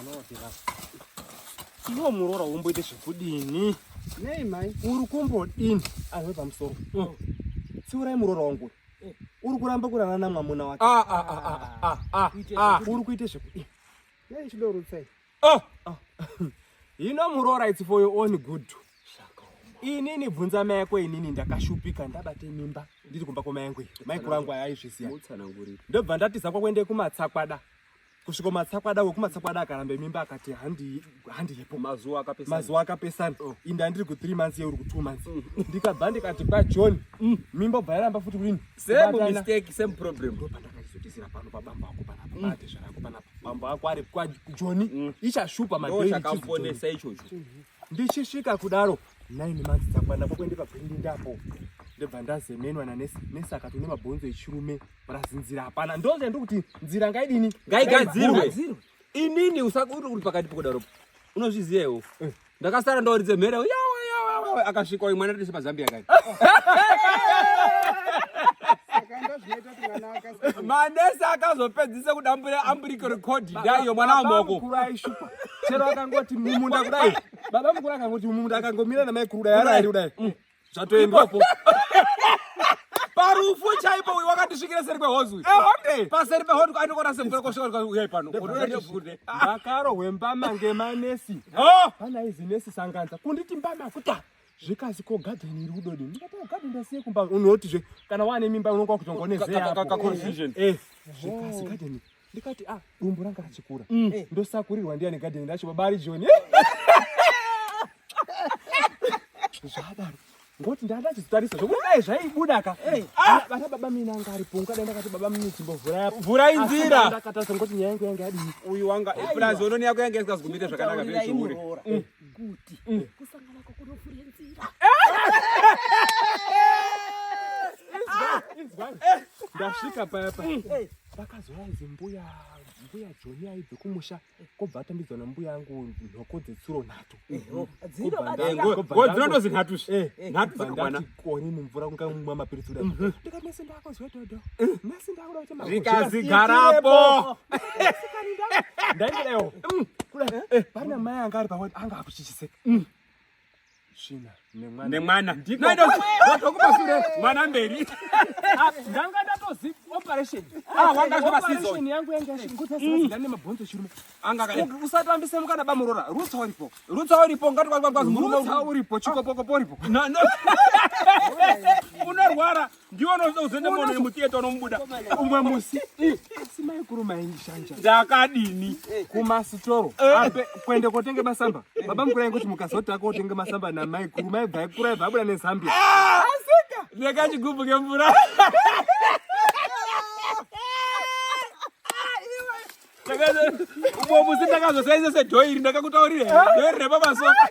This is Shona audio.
Mwana wapera. Iwe muroora womboite zvekudini? Nei mai? Uri kumbodini? Aiwe pamusoro. Mm. Tsiurai muroora wangu. Eh. Uri kuramba kurara namwamuna wake. Ah ah ah ah ah ah. Uri kuite zvekudini? Nei chidorutsa. Oh. Ah. Hino muroora it's for your own good. Inini bvunza mai yako inini ndakashupika ndabate mimba ndiri kumba kwamai yangu iyi. Mai kuru angu aizviziya. Ndobva ndatiza kwakuende kumatsakwada. Kusvika matsakwada wekumatsakwada akarambe mimba akati handi handiyepo. Mazuva akapesana. Mazuva akapesana. Oh. Inda ndiri ku 3 months yeuri ku 2 months. Mm. Ndikabva ndikati kwa John. Mm. Mimba bva yaramba futi kudini? Same mistake, same problem. Ndopandakazotizira pano pabamba wako panapa. Mm. Patezvara ako panapa. Bambo ako ari kwa John. Mm. Ichashupa madhei. Ndochakamponesa ichocho. Mm -hmm. Ndichisvika kudaro 9 months dzakwana kwakuende pagwindindapo ndobva ndazemenwa nanesi nesi akati une mabhonzo echirume plus nzira hapana ndozva ndikuti nzira ngaidini ngaigadzirwe inini usakuri uri pakati pokudaro unozviziva iwo eh. ndakasara ndoridze mhere yawa yawa akasvika uyu mwana tese pazambia kani manesi akazopedzisa kudambura amburiko record ndaiyo mwana wamoko chero akangoti mumunda kudai baba mukuru akangoti mumunda akangomira namai kuru dai arari kudai mm. zvatoendwapo parufu chaipo uyu wakandisvikira seri kwehozi uyu eh, paseri pehonde anokona semvura kosvika uyai pano ndakarohwe mbama ngemanesi oh! pana izi nesi sanganza kunditi mbama kuta zvikazi ko garden iri kudodi ndikati oh, garden ndasiye kumba unotizve kana wane mimba unonga kutongonezeya eh, zvikazi garden ndikati ah dumbu ranga rachikura mm. eh, ndosakurirwa ndiyani garden racho baba ari joni zvadaro ngoti ndandachizotarisa zvokuti dai zvaibuda ka eh, ah! vana baba mina anga aripo ungadai ndakati baba mini chimbovhurai vhurai nzira ndakatarisa ngoti nyaya yangu yanga yadii uyu wanga eh, plus ononi yako yanga isingazogumire zvakanaka zvechihure mm. kuti mm. kusangana kwakunofure nzira ndasvika paya pa pakazouya izi mbuya mbuya joni aibve kumusha kobva atambidzwa nambuya yangu nhoko dzetsuro nhatu dzinondozi nhatu eh, nhatu dzakakwana koni mumvura kunga mumwa mapiritsi kudai mhm. ndikati nasi ndakozwa dodo eh. nasi ndakuda kuti zvikazigarapo ndaingidaiwo mm. kudai eh, pana mai anga ari pawati anga akuchichiseka mm. svina nemwana ndinokumasure mwana mberi ah, ndanga ndatozi operation ah, wanga yangu yanga yashingotasazida mm. nemabhonzo echirume usatambise mukana bamurora rutsa uripo rutsa uripo ngatikwazrutsa uripo chikopokopo uripo unorwara ndiwo unozoenda mono yemutheatre unomubuda umwe musi asi maikuru maindishanja ndakadini kumasitoro eh. ape kuende kotenge masamba baba mukuru aingoti mukazoti akotenge masamba namaikuru maibva ikura ibva abuda nezambia ah! asika nekachigubhu kemvura umwe musi ndakazosaisa sedhoiri ndakakutaurira dhoiri repamasofa